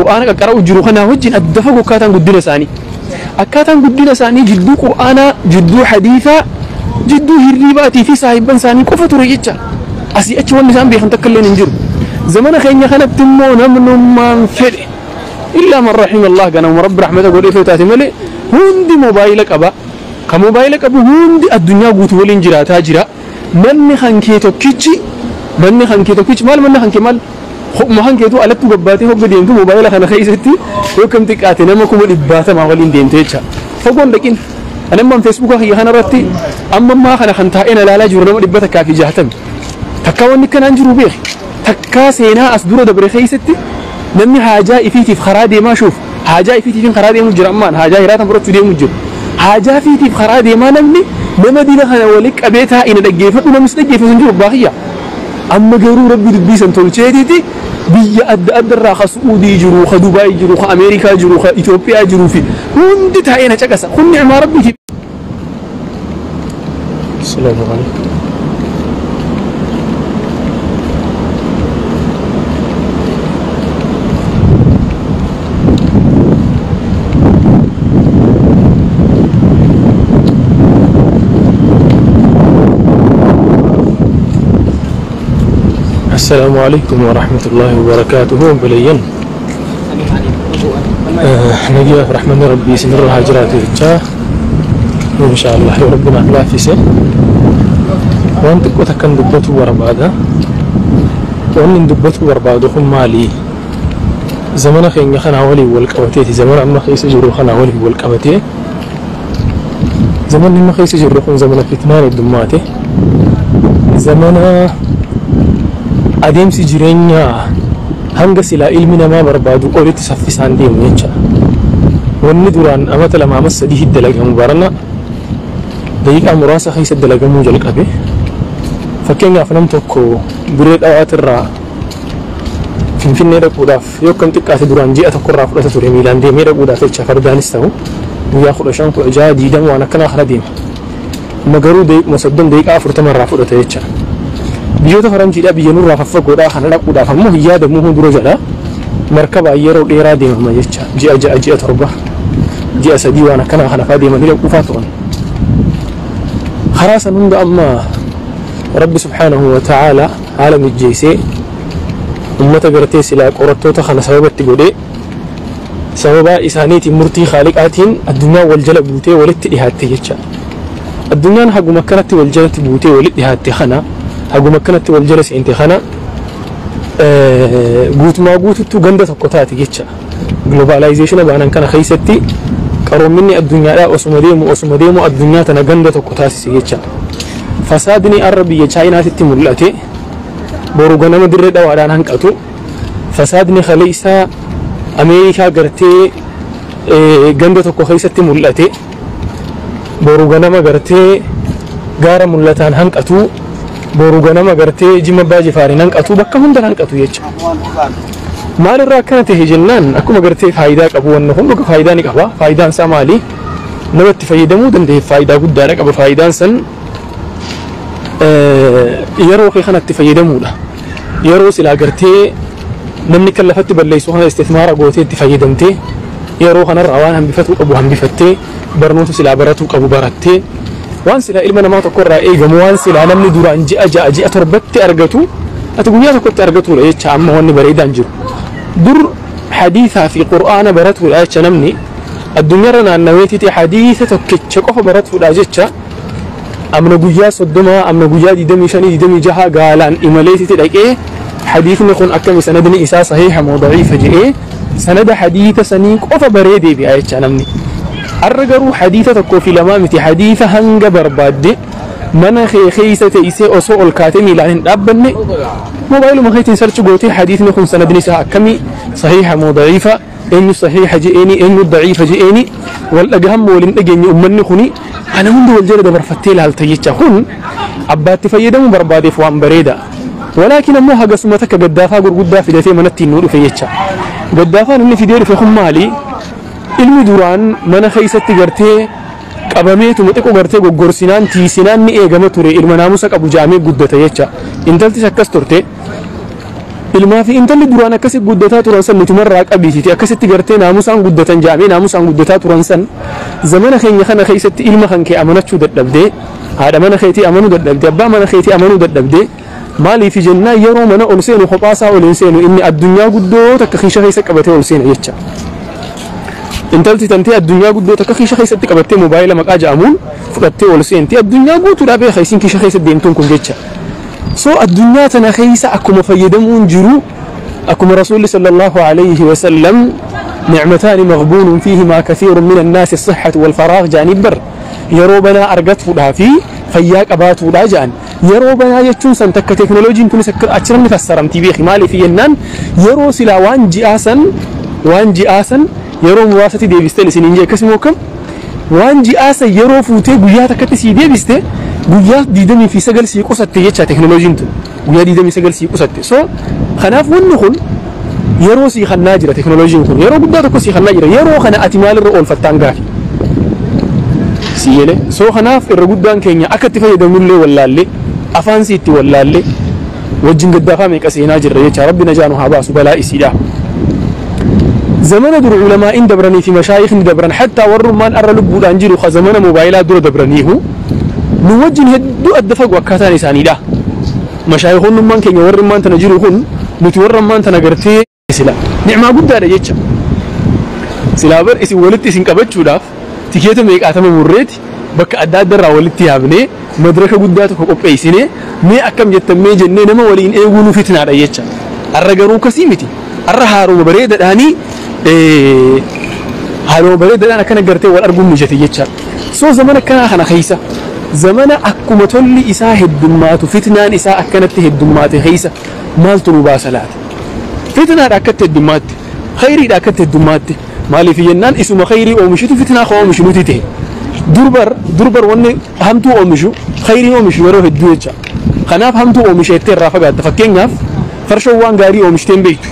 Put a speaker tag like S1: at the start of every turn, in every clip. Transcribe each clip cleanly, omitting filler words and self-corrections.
S1: Qur'aana qaqqara'u jiru kanaa wajjin adda fagoo akkaataan guddina isaanii. Akkaataan guddina isaanii jidduu Qur'aanaa, jidduu hadiisaa, jidduu hirribaatii fi saahibban isaanii qofa ture jecha. Asii achi wanni isaan beekan takka illee hin jiru. Zamana keenya kanatti immoo namnummaan fedhe illaa man rahima Allah ganama rabbi rahmata godhee fedhe taate malee hundi moobaayila qaba. Ka moobaayila qabu hundi addunyaa guutuu waliin jiraataa jira. Manni kan kee tokkichi, manni kan kee tokkichi maal manni kan kee maal ho'uma kan keetu alatti gabbaatee hogga deemtu moobaayila kana keessatti yoo kam xiqqaate nama 100,000 waliin deemte jecha. Fagoon dhaqin. Ani ammaan feesbuuka kiyya kanarratti amma ammaa kana kan taa'een ilaalaa jiru nama 160. Takkaa wanni akkanaan jiru beeki. Takkaa seenaa as dura dabre keessatti namni haajaa ifiitiif karaa deemaa shuuf haajaa ifiitiif karaa deemu jira ammaan haajaa hiraatan fudhachuu deemu jira. Haajaa ifiitiif karaa deemaa namni nama dila kana waliin qabee taa'ina dhaggeeffadhu namni si dhaggeeffatu hin jiru baakiyya. Amma garuu rabbi dubbii san tolcheetiiti biyya adda adda irraa ka Su'uudii jiru, ka Dubaay jiru, ka Ameerikaa jiru, ka Itoophiyaa jiruu fi hundi taa'ee na caqasa. Kun ni'maa rabbiiti. Salaamu alaikum. السلام عليكم ورحمة الله وبركاته. بلين نجي رحمن ربي سنر هاجرات الجاه إن شاء الله ربنا لا في سن وأنت كنت كان دبته وربادا وأن دبته ورباده هم مالي زمان خين خنا ولي والقوتي زمان أما خيس جرو خنا ولي والقوتي زمان ما خيس جرو خن زمان فتنان الدماتي زمان adeemsi jireenyaa hanga silaa ilmi namaa barbaadu olitti saffisaan deemu jecha. Wanni duraan amata lama ama sadii dalagamu barana daqiiqaa muraasa keessa dalagamuu jalqabe. Fakkeenyaaf nam tokko Dirree Dhawaatirraa Finfinnee dhaquudhaaf yoo akkam xiqqaate duraan ji'a tokkorraa fudhata ture miilaan deemee dhaquudhaaf jecha fardaanis ta'u guyyaa 15 16 20 waan akkanaa kana deema. Amma garuu daqiiquma 30 daqiiqaa 40 irraa fudhata jecha. Biyyoota faranjiidhaa biyya nurraa faffagoodhaa kana dhaquudhaaf ammoo hin yaadamuu hundura jedha. Markabaa yeroo dheeraa deemama jecha. Ji'a 6 ji'a 7 ji'a 3 waan akkanaa kana fa'aa deemanii dhaquufaa turan. Karaa san hunda amma Rabbi subhaanahu wa ta'aala haala mijjeessee ummata gartee silaa qorattoota kana sababatti godhee sababaa isaaniitiin murtii khaaliqaatiin addunyaan wal jala buutee walitti dhihaatte jecha. Addunyaan haguma akkanatti wal jalatti buutee walitti dhihaatte kana haguma akkanatti wal jala seente kana guutumaa guututtuu ganda tokko taate jecha. Globaalaayizeeshina baanan kana keessatti qaroominni addunyaadhaa osuma deemu addunyaa tana ganda tokko taasise jecha. Fasaadni arra biyya Chaayinaatitti mul'ate boru ganama Dirree Dhawaadhaan hanqatu. Fasaadni kaleessaa Ameerikaa gartee ganda tokko keessatti mul'ate boru ganama gartee gaara mul'ataan hanqatu. Boru ganama gartee Jimma Abbaa Jifaariin hanqatu bakka hundan hanqatu jecha. Maalirraa akkana ta'e jennaan akkuma gartee faayidaa qabu wanni kun dhuga faayidaa ni qaba. Faayidaan isaa maali? Nama itti fayyadamuu danda'eef faayidaa guddaadha qaba. Faayidaan san yeroo kee kanatti fayyadamuudha. Yeroo silaa gartee namni kan lafatti balleessu kana istismaara gootee itti fayyadamtee yeroo kanarraa waan hambifatuu qabu hambifattee barnoota silaa baratuu qabu barattee waan silaa ilma namaa tokkorraa eegamu waan silaa namni duraan ji'a 6 ji'a 7tti argatu ati guyyaa tokkotti argatuudha jecha amma wanni bareedaan jiru. Dur hadiisaa fi qur'aana baratuudha jecha namni addunyaarra naannaweetiiti hadiisa tokkicha qofa baratuudha jecha amna guyyaa 30 amna guyyaa 25 26 gaalaan imaleetiiti dhaqee hadiisni kun akkami sanadni isaa sahiiha moo daciifa jedhee sanada hadiisa sanii qofa baree deebi'a jecha namni. Arra garuu hadiisa tokkoo fi lamaa miti hadiisa hanga barbaadde mana kee keessa teessee osoo ol kaatee miilaan hin dhaabbanne moobaayiluma keetiin sarchi gootee hadiisni kun sanadni isaa akkamii sahiiha moo daciifa eenyu sahiiha je'eeni eenyu daciifa je'eeni wal dhagahan moo waliin dhageenye ummanni kuni kana hunda wal jala dabarfattee ilaalta jecha kun abbaatti fayyadamuu barbaadeef waan bareeda. Walaakin ammoo hagasuma takka gaddaafaa gurguddaa fidatee manatti nu dhufe jecha. Gaddaafaan inni fidee dhufe kun maali? Ilmi duraan mana keessatti gartee qabameetuma xiqqoo gartee goggorsinaan tiisinaan ni eegama ture ilma naamusa qabu jaamee guddata jecha. Intaltis akkas turte. Ilmaa fi intalli duraan akkasi guddataa turan san nutumarraa qabiititi akkasitti gartee naamusaan guddatan jaamee naamusaan guddataa turan san zamana keenya kana keessatti ilma kan kee amanachuu dadhabdee haadha mana keetii amanuu dadhabdee abbaa mana keetii amanuu dadhabdee maaliif jennaan yeroo mana ol seenu kophaasaa ol hin seenu inni addunyaa guddoo takka kiisha keessa qabatee ol seena jecha. Intalti tantee addunyaa guddoo takka kiisha keessatti qabattee moobaayila maqaa ja'amuun fudhattee ol seenti addunyaa guutuudhaa beeka isin kiisha keessa deemtuun kun jecha. So addunyaa tana keessa akkuma fayyadamuun jiru akkuma rasuulli sallallahu alayhi wa sallam nicmataani maghbuunun fiihimaa kathiirun min annaasi as-sihhatu wal faraagh jaanii bar yeroo banaa argatuudhaa fi fayyaa qabaatuudhaa ja'an. Yeroo banaa jechuun san takka teeknooloojiin kunis akka achirratti fassaramtii beeki maaliif jennaan yeroo silaa waan ji'aa san yeroo muraasatti deebisteen isiniin jee akkasuma akkam waan ji'aa san yeroo fuutee guyyaa takkatti sii deebiste guyyaa 29 sii qusatte jecha teeknooloojiin tun guyyaa 29 sii qusatte. So kanaaf wanni kun yeroo sii kannaa jira teeknooloojiin kun yeroo guddaa tokko sii kannaa jira yeroo kana ati maalirra oolfattaan gaafi sii jedhe. So kanaaf irra guddaan keenya akka itti fayyadamnullee wallaallee afaan sii itti wallaallee wajjin gaddaafaa meeqa seenaa jirra jecha rabbi najaanu haa baasu balaa isiidha. Zamana dur ulamaa'in dabranii fi mashaayikhni dabran hattaa warrummaan arra lubbuudhaan jiru ka zamana moobaayilaa dura dabraniihu nu wajjin hedduu adda fagoo akkaataan isaaniidha. Mashaayikhoonnummaan keenya warri ammaan tana jiru kun nuti warra ammaan tana gartee sila nicmaa guddaadha jecha. Silaa bar isin walitti isin qabachuudhaaf tikeeta meeqaatama murreeti bakka adda addarraa walitti yaabnee madraka guddaa tokko qopheessinee mee akkam jettan mee jennee nama waliin eeguu nu fitnaadha jecha. Arra garuu kasii miti. Arra haaruma bareedaadhaanii haaluma bareedaadhaan akkana gartee wal arguun mijate jecha. So zamana akkanaa kana keessa zamana akkuma tolli isaa heddummaatu fitnaan isaa akkanatti heddummaate keessa maaltu nu baasa laata? Fitnaadha akkatti heddummaatti, khayriidha akkatti heddummaatti. Maaliif jennaan isuma khayrii oomishitu fitnaa ka oomishu nuti ta'e. Durbar wanni hamtuu oomishu khayrii oomishu yeroo hedduu jecha. Kanaaf hamtuu oomisheettee irraa fagaatta. Fakkeenyaaf farshoon waan gaarii oomishtee hin beektu.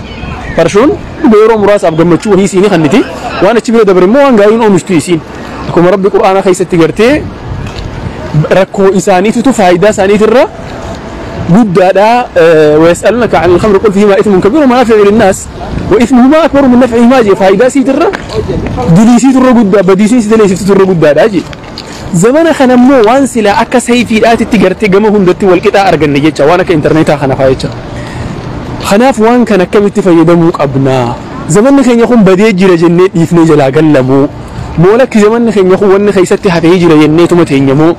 S1: Farshoon yeroo muraasaaf gammachuu wahii isiinii kanniti waan achi bira dabre immoo waan gaariin oomishtu isiin. Akkuma rabbi qur'aana keessatti gartee rakkoo isaaniitutu faayidaa isaaniitirra guddaadha. ويسألونك عن الخمر قل فيهما إثم كبير ومنافع للناس وإثمهما أكبر من نفعهما جي فايدة سيترة دلي سيترة قدا بدي سيترة قدا جي زمان خنمو وان سلا أكا سيفي آتي تجرتي جمهم دتي والقطع أرجن جيتش وانا كإنترنت خنفايتش خناف وان كان كم تفيدمو أبنا زمان خين يكون بدي جرا جنة يفني جلا قلمو مولك زمان خين يكون ون خيستي حفي جرا جنة تمتينمو.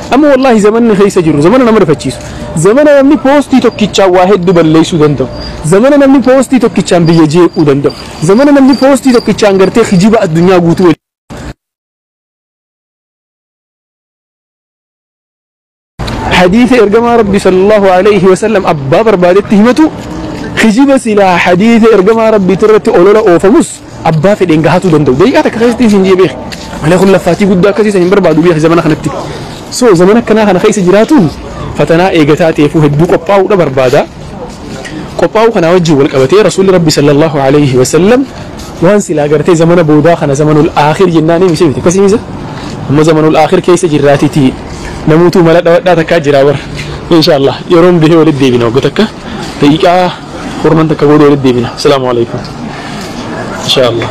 S1: أما والله زمان خيس جرو زمان أنا مرفتشيس زمان أنا بوستي توكيتشا واحد دبل سودان دو زمان أنا بوستي توكيتشا بيجي ودان دو زمان أنا بوستي توكيتشا عن خجيبة الدنيا قوتو. حديث إرجما ربي صلى الله عليه وسلم أبا بربادت تهمته خجيبة سلا حديث إرجما ربي ترت أولولا أوفمس أبا في الإنجاهات ودان دو دقيقة كخيستي سنجي بيخ أنا خل لفاتي قد كسي سنين بربادو بيخ زمان خنبتي. So zamana akkanaa kana keessa jiraatuun fatanaa eegataa ta'eefuu hedduu qophaa'uudha barbaada. Qophaa'uu kanaa wajjin wal qabatee rasuulli rabbi sallallahu alayhi wa sallam waan silaa gartee zamana boodaa kana zamanul aakhir jennaan ni miti akkasii misa amma zamanul aakhir keessa jirraatiiti namuutuu mala dhawadhaa takkaa jira bara inshaallah yeroon bahee walitti deebina wagga takka daqiiqaa horman takka booda walitti deebina. Asalaamu alaykum inshaallah.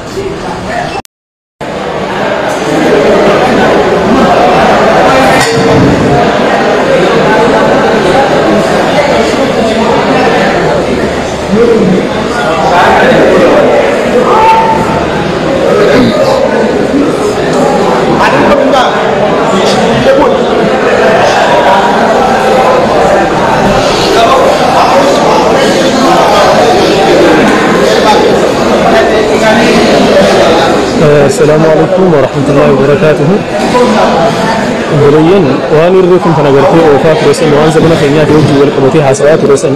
S1: السلام عليكم ورحمة الله وبركاته. بلين وان يريكم تنقرتي وفاة رسن وان زمنا خينيات وجه والقبطي حسوات رسن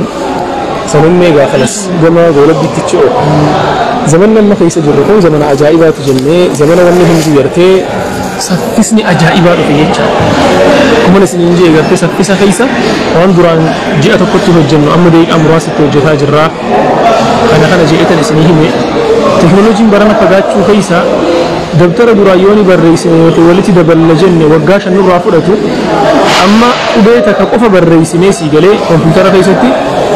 S1: سنن ميغا خلص جمع غولب بيتشو زمن لما خيس جركم زمن عجائبات جنة زمن ونهم زيرتي سفسني عجائبات فيتشا كما نسنين جي غرتي سفسا خيسا وان دران جئت كنت الجنة أما ديك أمراس توجهها جرا أنا خنا جئت نسنيهم تكنولوجي برنا فقاتشو خيسا دبتر درايوني برئيس ولتي دبل جنة وقاش النور رافضته أما أبيتك قف برئيس ميسي قالي كمبيوتر خيستي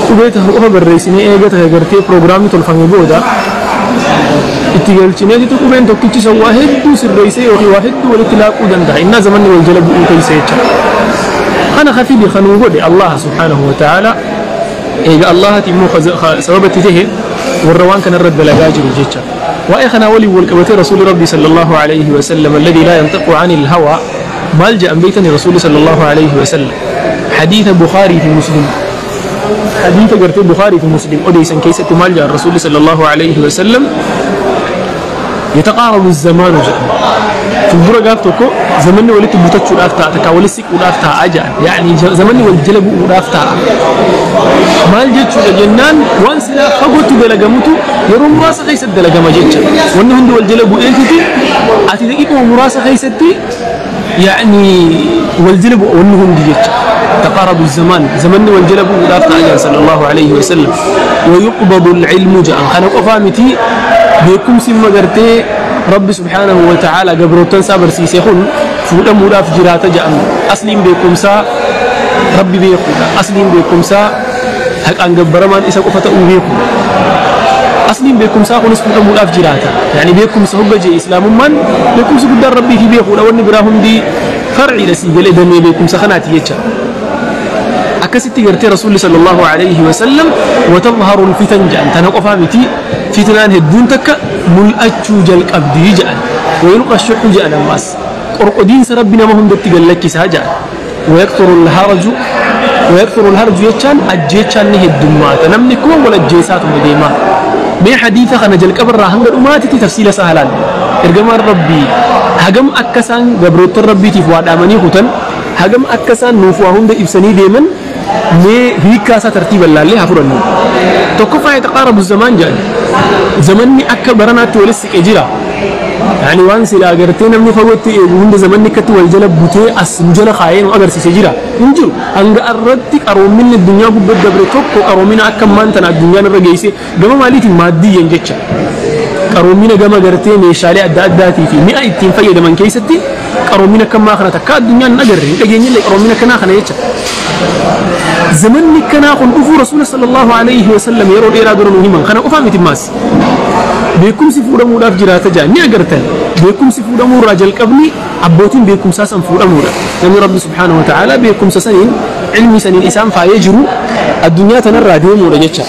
S1: Qubee takka qofa barreessinee eega takka gartee piroogiraamni tolfame booda itti galchineetitu qubeen tokkichi san waa hedduu sirreessee yookiin waa hedduu walitti laaquu danda'a. Innaa zamanni wal jala bu'uu keessa jecha. Kana kafidi kanuu godhe Allah subhaanahu wa ta'ala. Eega Allahati immoo sababatti tahe warra waan kanarra dalagaa jiru jecha. Waa'ee kanaa waliin wal qabatee Rasuulli Rabbii sallallahu alayhi wa sallam alladhi laa yantiqu anil hawaa maal jedhan beektani? Rasuulli sallallahu alayhi wa sallam hadiisa Bukhaarii fi Muslim, hadiisa gartee Bukhaarii fi Muslim odeessan keessatti maal jedhan Rasuulli sallallahu alayhi wa sallam? Yataqaarabu zamaanu jedhan. Fuuldura gaaf tokko zamanni walitti butachuudhaaf ta'a, takka walitti siquudhaaf ta'a jedhan. Yaani zamanni wal jala bu'uudhaaf ta'a. Maal jechuudha jennaan, waan silaa fagootti dalagamutu yeroo muraasa keessatti dalagama jecha. Wanni hundi wal jala bu'eetiti ati daqiiquma muraasa keessatti yaani wal jala bu'a wanni hundi jecha. Taqaarabu zamaan, zamanni wal jala bu'uudhaaf ta'a jedhan sallallahu alayhi wa sallam. Wayuqbadu alcilmu jedhan. Kana qofaa miti, beekumsi magartee Rabbi subhaanahu wa ta'ala gabroottan isaa barsiise kun fuudhamuudhaaf jiraata jedhan. Asliin beekumsaa Rabbi beekuudha. Asliin beekumsaa haqaan gabbaramaan isa qofa ta'uu beekuudha. Asliin beekumsaa kunis fuudhamuudhaaf jiraata. Yaani beekumsa hogga jee, islaamummaan beekumsi guddaan Rabbii fi beekuudha. Wanni biraa hundi farciidha, sii galee, damee beekumsa kanaati jecha. Akkasitti gartee Rasuulli sallallahu alayhi wa sallam watadharu alfitan jedhan. Tana qofaa miti, fitnaan hedduun takka mul'achuu jalqabdii jedhan. Wayulqa shuxu jedhan. Ammaas qorqodiinsa Rabbi nama hundatti gallakkisaa jedhan. Wayakthuru alharaju, wayakthuru alharju jechaan ajjeechaan ni heddummaata. Namni kuma wal ajjeesaatuma deemaa. Mee hadiisa kana jalqabarraa hanga dhumaatitti tafsiila isaa halaal. Ergamaan Rabbii hagam akka isaan gabroottan Rabbiitiif waa dhaamanii kutan, hagam akka isaan nuuf waa hunda ibsanii deeman, mee hiikkaa isaa tartiiban laallee haa fudhannu. Tokkoffaa, yataqaarabu zamaan jedhan. Zamanni akka baranaatti walis siqe jira. Yaani waan silaa gartee namni fagootti eegu hunda zamanni akkatti wal jala butee as nu jala kaayee nu agarsiise jira hin jiru. Hanga irratti qaroominni addunyaa gubbatti dabre tokko qaroomina akka ammaan tana addunyaan irra geesse gama maaliitiin maaddiyyan jecha, qaroomina gama gartee meeshaalee adda addaatii fi mi'a ittiin fayyadaman keessatti qaroomina akka ammaa kana takka addunyaan hin agarre, hin dhageenyillee qaroomina akkanaa kana jecha. Zamanni kanaa kun dhufuu Rasuula sallallahu alayhi wa sallam yeroo dheeraa dura nu himan. Kana qofaa miti, maas beekumsi fuudhamuudhaaf jiraata jaa. Ni agartan, beekumsi fuudhamuu irraa jalqabni abbootiin beekumsaa san fuudhamuudha. Namni Rabbi subhaanahu wa ta'ala beekumsa saniin, ilmi saniin isaan faayee jiru addunyaa tanarraa deemuudha jecha.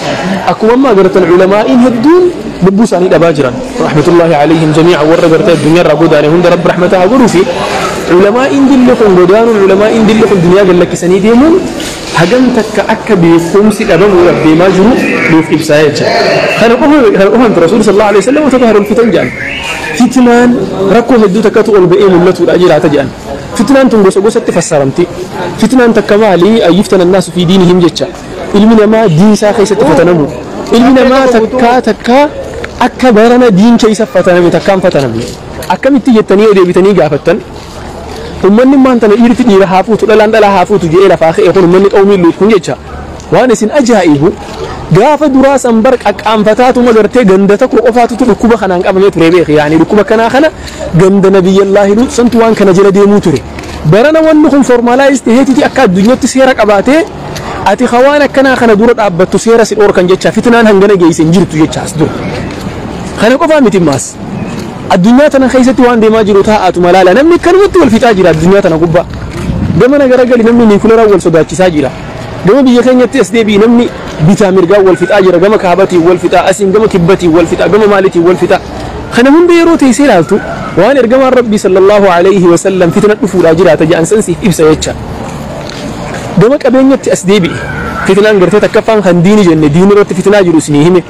S1: Akkuma amma agartan ulamaa'iin hedduun lubbuu isaanii dhabaa jiran, rahmatullahi alayhim jamii'a. Warra gartee addunyaarraa godaane hunda Rabbi rahmata haa godhuu fi ulamaa'iin dilli kun godaanuun, ulamaa'iin dilli kun duniyaa gallakkisanii deemuun hagam takka akka beekumsi dhabamuudhaaf deemaa jiru nuuf ibsaa jecha. Kana qofa miti, Rasuulli sallallahu alaihi wasallam watadharu alfitan jedhan. Fitnaan rakkoo hedduu takkatu ol ba'ee mul'atuudha jiraata jedhan. Fitnaan tun gosa gosatti fassaramti. Fitnaan takka maali? Ayyuftana annaasu fi diinihim jecha. Ilmi namaa diin isaa keessatti fatanamu. Ilmi namaa takkaa takkaa akka barana diin keessa fataname takkaan fatanamne. Akkamitti jettanii yoo deebitanii gaafattan, ummanni maan tana dhiirti dhiira haa fuutu, dhalaan dhalaa haa fuutu jedhee lafaa ka'e kun, ummanni qawmii Luut kun jecha, waan isin ajaa'ibu gaafa duraa san bar qaqqaanfataatuma gartee ganda tokko qofaatutu dhukkuba kanaan qabamee ture beeki. Yaani dhukkuba kanaa kana ganda Nabiyyallaahi Luut santu waan kana jala deemuu ture. Barana wanni kun formalize taheetiti akka addunyaatti seera qabaatee, ati hawaan akkanaa kana dura dhaabbattu seera si dhoorkan jecha. Fitnaan hangana geesse hin jirtu jecha as dura. Kana qofaa miti, maas addunyaa tana keessatti waan deemaa jiru taa'atu malaala. Namni akkanumatti wal fixaa jira addunyaa tana gubbaa. Gama na garagali namni niikuleeraan wal sodaachisaa jira. Gama biyya keenyatti as deebi'i, namni bitaa mirgaan wal fixaa jira. Gama kaabatiin wal fixaa, asiin gama kibbatiin wal fixaa, gama maaliitiin wal fixaa. Kana hunda yeroo teessee ilaaltu waan ergamaan Rabbii sallallahu alayhi wa sallam fitna dhufuudhaa jiraata jedhan san siif ibsa jecha. Gama qabeenyatti as deebi'i. Fitnaan gartee takkaffaan kan diini jenne, diini irratti fitnaa jiru isinii hime.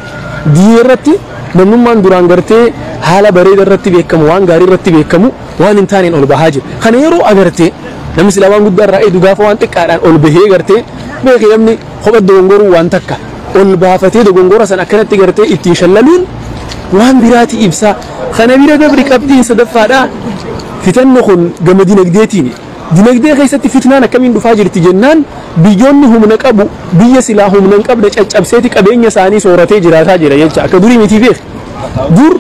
S1: Diini irratti namnummaan duraan gartee haala bareeda irratti beekamu, waan gaarii irratti beekamu, waan hin taaneen ol bahaa jira. Kana yeroo agartee namni silaa waan guddaa irraa eedu gaafa waan xiqqaadhaan ol bahee gartee beeki, namni kopha dogongoruu waan takka, ol baafatee dogongora san akkanatti gartee ittiin shallaluun waan biraati ibsaa. Kana bira dabri, qabxiin sadaffaadhaa fitanni kun gama dinagdeetiini. Dinagdee keessatti fitnaan akkamiin dhufaa jirti jennaan, biyyoonni humna qabu biyya silaa humna hin qabne caccabseeti qabeenya isaanii sooratee jiraataa jira jecha. Akka durii miti beek. Dur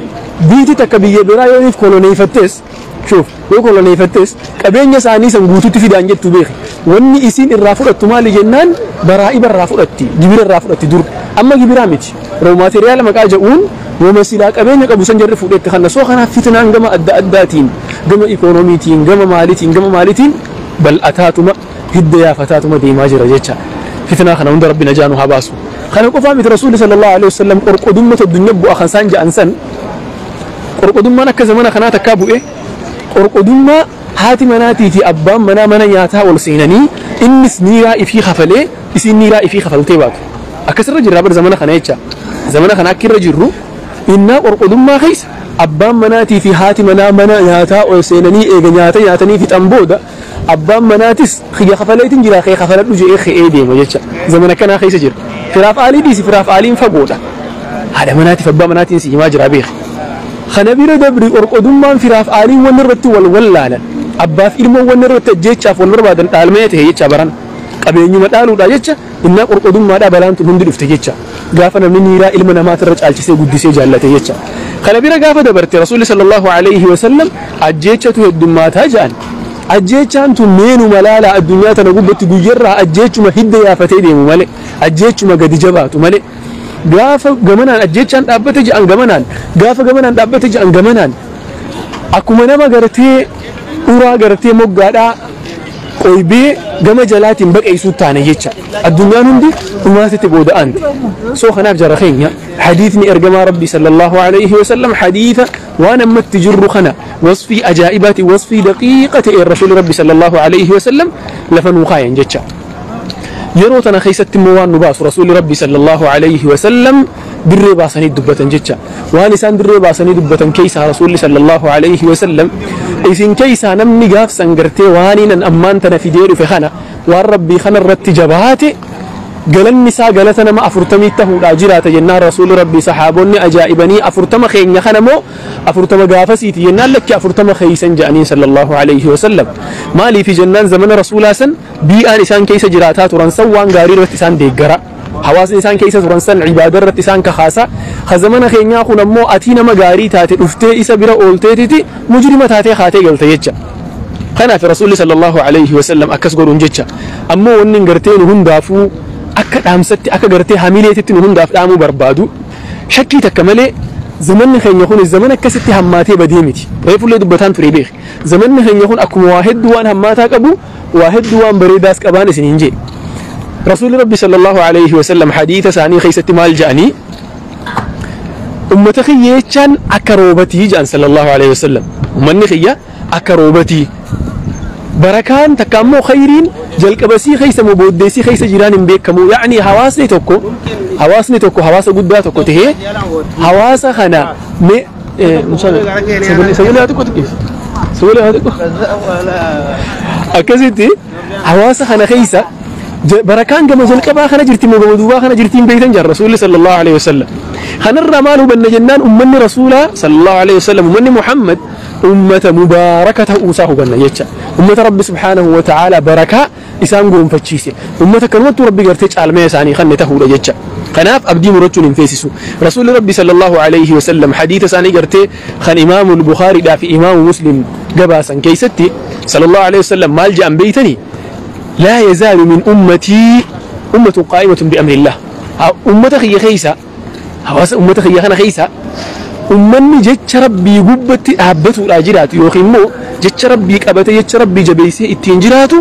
S1: Biiti takka biyya biraa yooniif koloneeffattes shuuf yoo koloneeffattes qabeenya isaanii san guututti fidaan jettu beeki. Wanni isiin irraa fudhattu maali jennaan baraa'iba irraa fudhatti, gibira irraa fudhatti dur. Amma gibiraa miti. Roo maateriyaala maqaa jedhuun yooma silaa qabeenya qabu san jarri fuudhetti kanna. Soo kanaaf fitnaan gama adda addaatiin, gama ikoonomiitiin, gama maaliitiin bal'ataatuma hidda yaafataatuma deemaa jira jecha. Fitnaa kana hunda rabbi najaa nu haa baasu. Kana qofaa miti Rasuulli sallallahu alaihi wasallam qorqodummata addunyaa bu'a kan isaan ja'an san qorqodummaan akka zamana kanaa takkaa bu'e qorqodummaa haati manaatii fi abbaan manaa mana nyaataa ol seenanii innis niiraa ifii kafalee isiin niiraa ifii kafaltee baatu. Akkasirra jirra bar zamana kana jecha. Zamana kana akka irra jirru innaa qorqodummaa keessa abbaan manaatii fi haati manaa mana nyaataa ol seenanii eega nyaata nyaatanii fixan booda abbaan manaatis xiyya kafaleetiin jira kee kafaladhu jedhee ka'ee deema jecha. Zamana kanaa keessa jira. Firaaf aalii dhiisi firaaf aaliin fagoodha. Haadha manaatiif abbaa manaatiin si himaa jira beeki. Kana bira dabri qorqodummaan firaaf aaliin wanni irratti wal wallaalan abbaaf ilmoon wanni irratti ajjeechaaf wal barbaadan dhaalmee ta'e jecha baran qabeenyuma dhaaluudha jecha innaa qorqodummaadhaa balaan tun hundi dhufte jecha gaafa namni niiraa ilma namaatirra caalchisee guddisee jaallate jecha. Kana bira gaafa dabarte Rasuulli sallallahu alaihi wasallam ajjeechatu heddummaataa jedhan. Ajjeechaan tun meenuma laala addunyaa tana gubbatti guyyarraa ajjeechuma hidda yaafatee deemu malee ajjeechuma gadi jabaatu malee gaafa gamanaan ajjeechaan dhaabbate jedhan gamanaan gaafa gamanaan dhaabbate jedhan gamanaan akkuma nama gartee uraa gartee moggaadhaa qoybee gama jalaatiin baqeessuu taane jecha addunyaan hundi dhumaatitti booda'anti. Soo kanaaf jara keenya hadiisni ergamaa rabbii sallallahu alaihi wasallam hadiisa waan ammatti jirru kana wasfii ajaa'ibaati wasfii daqiiqa ta'e rasuulli rabbi sallallahu alaihi wasallam lafa nuu kaayan jecha. Yeroo tana keessatti immoo waan nu baasu rasuulli rabbi sallallahu alaihi wasallam dirree baasanii dubbatan jecha. Waan isaan dirree baasanii dubbatan keessaa rasuulli sallallahu alaihi wasallam isin keessaa namni gaafsan gartee waaniinan ammaan tana fidee dhufe kana waan rabbii kana irratti jabaate galanni isaa galata nama 40 tahuudhaa jiraata jennaan rasuulli rabbii sahaabonni ajaa'ibanii 40 keenya kana moo 40 gaafasiiti jennaan lakki 40 keeysan jedhaniin sallallahu alaihi wasallam. Maaliif jennaan zamana rasuulaa san bii'aan isaan keessa jiraataa turan san waan gaarii irratti isaan deeggara. Hawaasni isaan keessa turan san ibaada irratti isaan kakaasa. Ka zamana keenyaa kun ammoo atii nama gaarii taate dhuftee isa bira oolteetiti mujrima taatee kaatee galte jecha. Kanaaf rasuulli sallallahu alaihi wasallam akkas godhuun jecha. Ammoo wanni gartee nu hundaafuu akka dhaamsatti akka gartee hamileetitti nu hundaaf dhaamuu barbaadu shakkii takka malee zamanni keenya kun zamana akkasitti hammaatee badee miti. Reefullee dubbataan ture beeki. Zamanni keenya kun akkuma waa hedduu waan hammaataa qabu waa hedduu waan bareedaas qabaan isiniin jee. Rasuulli rabbi sallallahu alaihi wasallam hadiisa isaanii keessatti maal jedhanii ummata kiyya jechaan akka roobatii jedhan sallallahu alaihi wasallam. Ummanni kiyya akka roobatii. Barakaan takka ammoo khayriin jalqabasii keessa moo booddeessii keessa jiraan hin beekamu. Yaani hawaasni tokko hawaasa guddaa tokko tahee hawaasa kana mee sagalee haa xiqqoo xiqqeessi. Sagalee haa xiqqoo. Akkasitti hawaasa kana keessa barakaan gama jalqabaa kana jirti moo gama duubaa kana jirti hin beektan jira Rasuulli sallallahu alaihi wasallam. Kanarraa maal hubanna jennaan ummanni Rasuulaa sallallahu alaihi wasallam ummanni Muhammad ummata mubaaraka ta'uusaa hubanna jecha. Ummata Rabbi subhaanahu wa ta'ala barakaa isaan goonfachiise. Ummata kanumattuu Rabbi gartee caalmee isaanii kanne ta'uudha jecha. Kanaaf abdii murachuun hin feesisu. Rasuulli Rabbi sallallahu alaihi wasallam hadiisa isaanii gartee kan Imaamu Bukhaariidhaa fi Imaamu Muslim gabaasan keessatti sallallahu alaihi wasallam maal jedhan beeytanii? لا يزال من أمتي أمة قائمة بأمر الله. أمة خي خيسة هواس أمة خي خنا خيسة أمني جت ربي قبتي أبته الأجرات يوخيمو جت ربي كبته جت ربي جبيسي التنجرات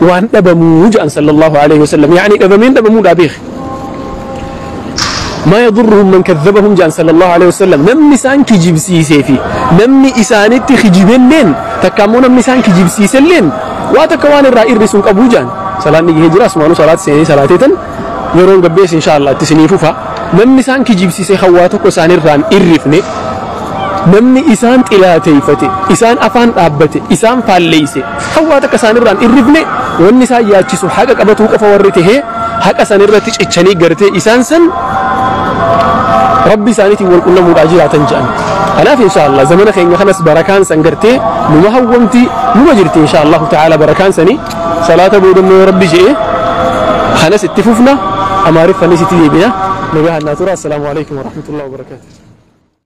S1: وأن أبموج أن صلى الله عليه وسلم يعني أبمين أبمود أبيخ ما يضرهم من كذبهم جان صلى الله عليه وسلم. نمني سان كجيب سيسي نمني إسانتي خجيبين تكامو نمني سان كجيب سيسلين واتكوان الرائر رسون أبو جان صلاة نيجي هجرة اسمانو صلاة سيني صلاة تن يرون قبيس إن شاء الله تسنيفوفا نمني سان كجيب سيسي خواتك وسان الران إرفني نمني إسان تلاتيفتي إسان أفان أبتي إسان فالليسي خواتك سان الران إرفني والنساء ياتشسو حقك أبتوك فورته حق سان الرتش إتشاني قرتي إسان سن ربي سانتي والقلنا مراجعة تنجان. أنا في إن شاء الله زمن خير خمس بركان سنقرتي نمهومتي نمجرتي إن شاء الله تعالى بركان سني صلاة بود ربي جئ خنس اتفوفنا أمارف فنسي تجيبنا نبيها الناتورة. السلام عليكم ورحمة الله وبركاته.